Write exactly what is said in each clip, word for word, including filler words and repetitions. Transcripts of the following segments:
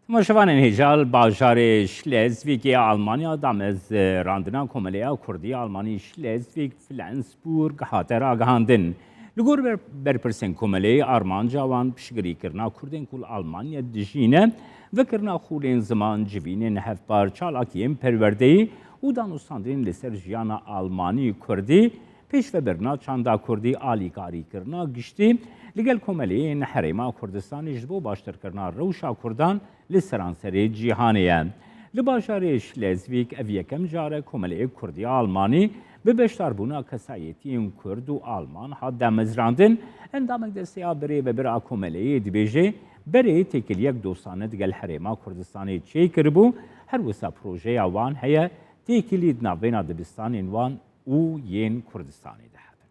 Temaşevanên hêja, li bajarê Schleswigê ya Almanya damezrandina Komeleya Kurdî Almanî Schleswig-Flensburg hate ragihandin. Li gor ber-, berpirsên Komeleyê, armanca wan piştgirîkirina Kurdên ku li Almanya dijî ne, vekirina xûlên ziman, civînên hevpar, çalakiyên perwerdeyî û danûstandinên li ser jiyana Almanî Kurdî, pêşvebirina çanda Kurdî, alîkarîkirina giştî li gel komeleyên Herêma Kurdistanê ji bo baştirkirina rewşa Kurdan li seranserê cîhanê ye. Li bajarê Schleswig ev yekem car e Komeleyê Kurdî Almanî bi beşdarbûna kesayetiyên Kurd û Alman hat damezrandin. Endameke desteya birêvebir a Komeleyê dibêje, berê têkiliyek dostane digel Herêma Kurdistanê çêkiribû, her wisa projeya wan heye, têkilî di navbêna dibistanên wan û yên Kurdistanê de hebin.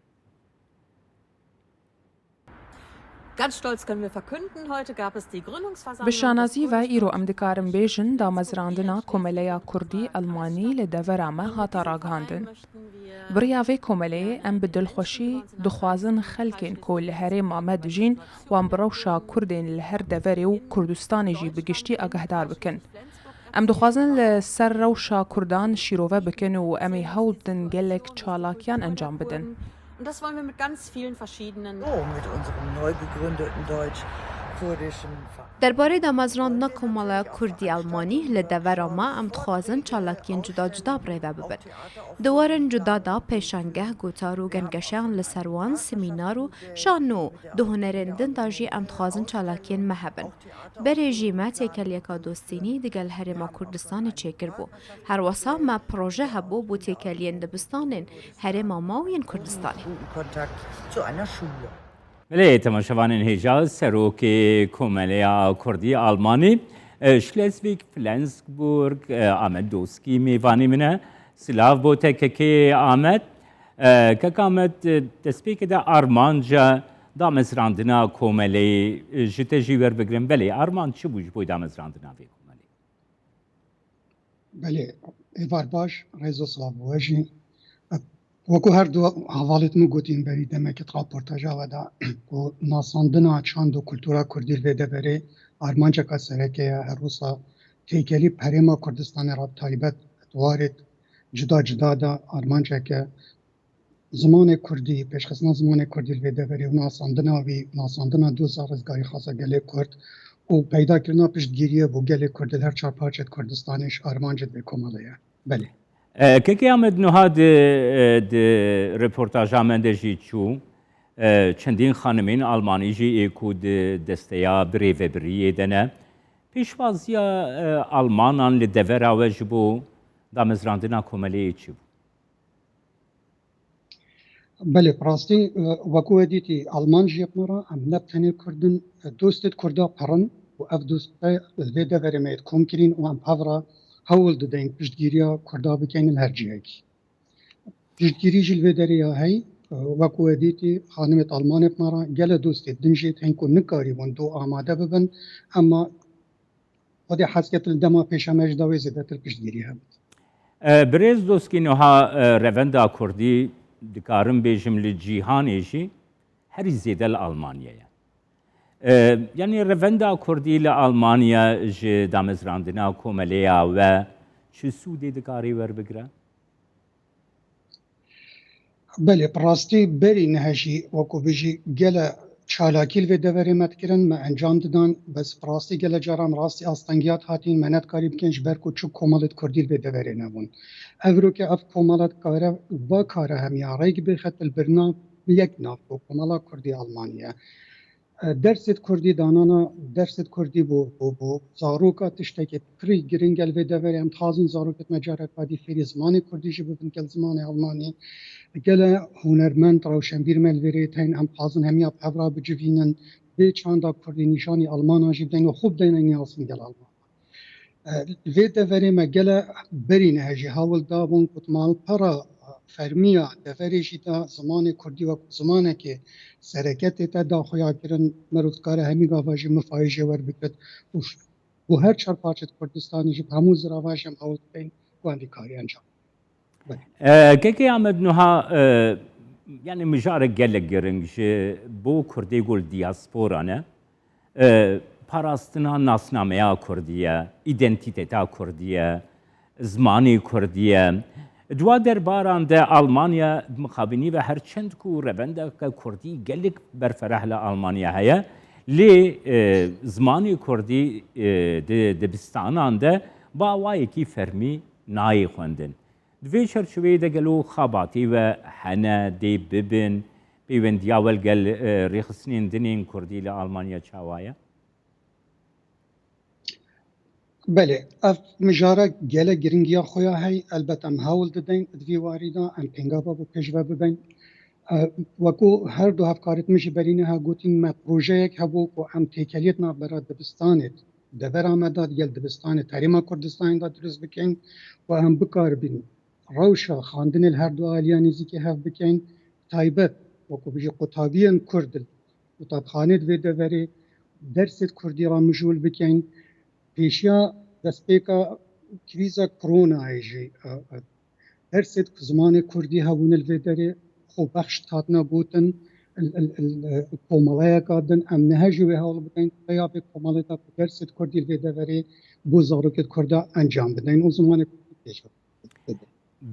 Ganz stolz können wir verkünden, heute gab es die Gründungsversammlung des Bi şanazî ve îro em dikarin bêjin, damezrandina Komeleya Kurdî Almanî li devera me hate ragihandin. Bi riya vê komeleyê em bi dilxweşî dixwazin xelkên ku li herêma me dijîn, wan bi rewşa Kurdên li her deverê û Kurdistanê jî bi giştî agehdar bikin. Em dixwazin li ser rewşa Kurdan şîrove bikin û em ê hewl bidin gelek çalakiyan encam bidin. Und das wollen wir mit ganz vielen verschiedenen Oh, mit unserem neu gegründeten deutsch-kurdischen Ver- Derbarê damezrandina Komeleya Kurdî Almanî li devera me em dixwazin çalakiyên cuda cuda birêve bibin. Di warên cuda de pêşangeh, gotar û gengeşeyan li ser wan, semînar û şano, di hunerên din de jî em dixwazin çalakiyên me hebin. Berê jî me têkeliyeka dostînî digel Herêma Kurdistanê çêkiribû. Her wesa me proje hebû bo têkeliyên dibistanên herêma me û yên Kurdistanê. Guten Kontakt zu einer Schule. Belê, temaşevanên hêja, serokê Komeleya Kurdî Almanî, e, Schleswig-Flensburg, e, Ahmet Doskî mêvanî min e. Silav bo te kekê Ahmet. E, kek Ahmet, e, destpêkê de armanca damezrandina komeleyê, e, ji te jî werbigirin. Belê, armanc çi bû ji bo damezrandina vê komeleyê? Belê, êvar baş, rêz û silav bo we jî. Wekû her du hevalêt min gotîn berî demekê di raportaja we de ku nasandina çand û kultura kurdî li vê deverê armanceka sereke ye, her wisa têkelî herêma Kurdistanê re bi taybet di warê cuda cuda de armanceke zimanê kurdî, pêşxistina zimanê kurdî li vê deverê û nasandina wî, nasandina doza rizgarîxwaza gelê kurd û peydakirina piştgiriyê bo gelê kurd li her çar parçeyê Kurdistanê ji armancê vê komelê ye. Belê. E, kekê Ahmet, nuha di, e, di reportaja me de jî çû, e, çendîn xanimên Almanî jî ê ku di desteya birêvebiriyê de ne. Pêşwaziya, e, Almanan li devera we ji bo damezrandina komeleyê çi bû? Belê, bi rastî, e, wekû we dîtî, Alman jî yê me re, em ne bi tenê Kurd in, e, dostêt Kurda pir in û ev doste li vê deverê me yê kom kirîn û em hev re hewl dideyn piştgiriya Kurda bikeyn li her cihekî. Piştgirî jî li vê derê ya hey, e, wekû we dîtî, xanimêt Almanê bi me re, gele dostêt din jî tên ku nikarîbûn do amade bibin, ema Xwedê hez ket li dema pêşa me jî da wê zêdetir piştgirî hebit. E, birêz Doskî, niha, e, revenda kurdî, dikarim bêjim, li cîhanê jî herî zêde li Almanya ye. E, yanî revenda kurdî li Almanya ji damezrandina komeleya we çi sûdê dikare werbigire? Belê, bi rastî berî niha jî, wekû bijî, gele çalakî li vê deverê me dikirin, me encam didan, bes bi rastî gele caran rastî astengiya dihatin, me nedikarî bikin, ji ber ku çi komelêt kurdî li vê deverê nebûn. Evroke ev komela dikare, va kare hemiya rêk bêxe dilbirina yek nav ku komela kurdî Almaniye. E, dersêt kurdî danana, dersêt kurdî bo, bo, bo zaroka tiştekê pirî giring e li vê deverê. Em dixwazin zarokêt me careka dî fêrî zimanê kurdî jî bibin gel zimanê almanî. Gele hunermend, rewşenbîr me li vê rê tên, em dixwazin hemiya bi hev re bicivînin, bê çanda kurdî nîşanî almanan jî bideyne, xwe bideyne niyazin gel alman. E, vê deverê me gele berî niha jî hewl dabûn ku di malpera fermiya deverê jî de zimanê kurdî wek zimanekê sereke tête daxuya kirin, merov dikare hemî gava jî mifayê jê werbigrit û û her çar parçeyê Kurdistanê jî bi hemû zirava jî em hewl dikeyn ku em vî karî encam bidin. E, kekê Amed, nuha, e, yani mijarek gelek giring ji bo Kurdê ku li diaspora ne. E, parastina nasnameya Kurdî ye, îdentîteta Kurdî ye, zimanê Kurdî ye. Di wa derbaran de Almanya mixabinî ve her çend ku revendeke Kurdî gelek berfereh li Almanya heye, lê, e, zimanê Kurdî, e, di dibistanan de bi awayekî fermî nayê xwendin. Di vê çerçeveyê de gelo xebatî ve hene dê bibin, pêwendiya we li gel, e, rêxistinên din ên Kurdî li Almanya çawa ye? Belê, ev mijara gelek giringiya xwe ya hey, elbet em hewl dideyn di vî warî de em pêngava bi pêş ve bibeyn. E, wekû her du hevkarêt min jî berî niha gotîn, me projeyek hebû ku em têkeliyêt navbera dibistanê, devera me de digel dibistanê herêma Kurdistanê de dirust bikeyn û em bikaribin rewşa xwendinê li her du aliya nêzîkî hev bikeyn, taybet wekû bijî qutaviyên Kurd, qutabxanê di vê deverê dersêt Kurdî re mijûl bikeyn. Pêşiya destpêka krîza koronayê jî, e, e, dersêt ku zimanê Kurdî hebûne li vê derê xwe bexş hatine gotin, il, il, il, e, komeleyeka din. Em niha jî wê hewl bideyn, peya vê komelê de ku dersêt Kurdî li vê deverê bo zarokêt Kurda encam bideyn û zimanê Kurdî pêş bibe.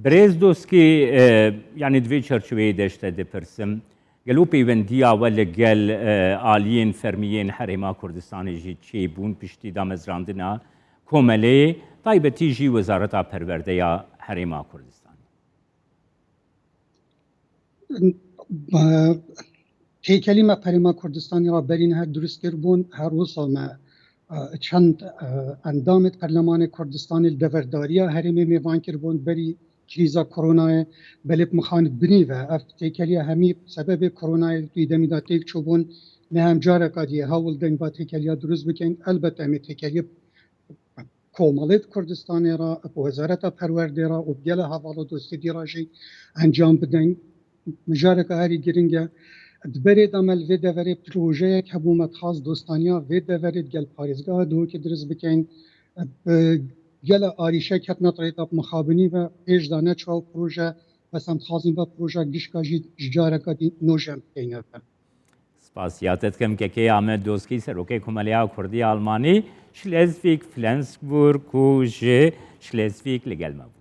Birêz Doskî, e, yanî di vê çerçeveyê de ji te dipirsim, gelo pêwendiya we li gel, e, aliyên fermî yên Herêma Kurdistanê jî çêbûn piştî damezrandina komeleyê, taybetî jî Wezareta Perwerde ya Herêma Kurdistanê? Têkelî me Herêma Kurdistanê re berî niha dirust kiribûn, her wisa me, e, çend, e, endamêt Perlemanê Kurdistanê li deverdariya herêmê mêvan kiribûn berî krîza koronayê, belê bi mixanî binî ve ev têkeliya hemî sebebê koronayê li demî de têk çûbûn, ne em careka dî hewl deyn ba têkeliya dirust bikeyn. Elbet em ê têkeliya komelêt Kurdistanê re, bi Wezareta Perwerdê re û bi gele heval û dostê dî re jî encam bideyn. Mijareke herî giring e. Di berê de me li vê deverê projeyek hebû, me dixwest dostaniya vê deverê digel parêzgeha Duhokê dirust bikeyn. Bi gele arîşek hatine rê de bi mixabinî ve pêş de neçû ew proje, bes em dixwazin ve proje gişka jî ji careka dî nûjen bikeyne ve. Spasiya te dikim kekê Amed Doskî, Serokê Komeleya Kurdî Almanî, Schleswig-Flensburg, ku ji Schleswig li gel me bû.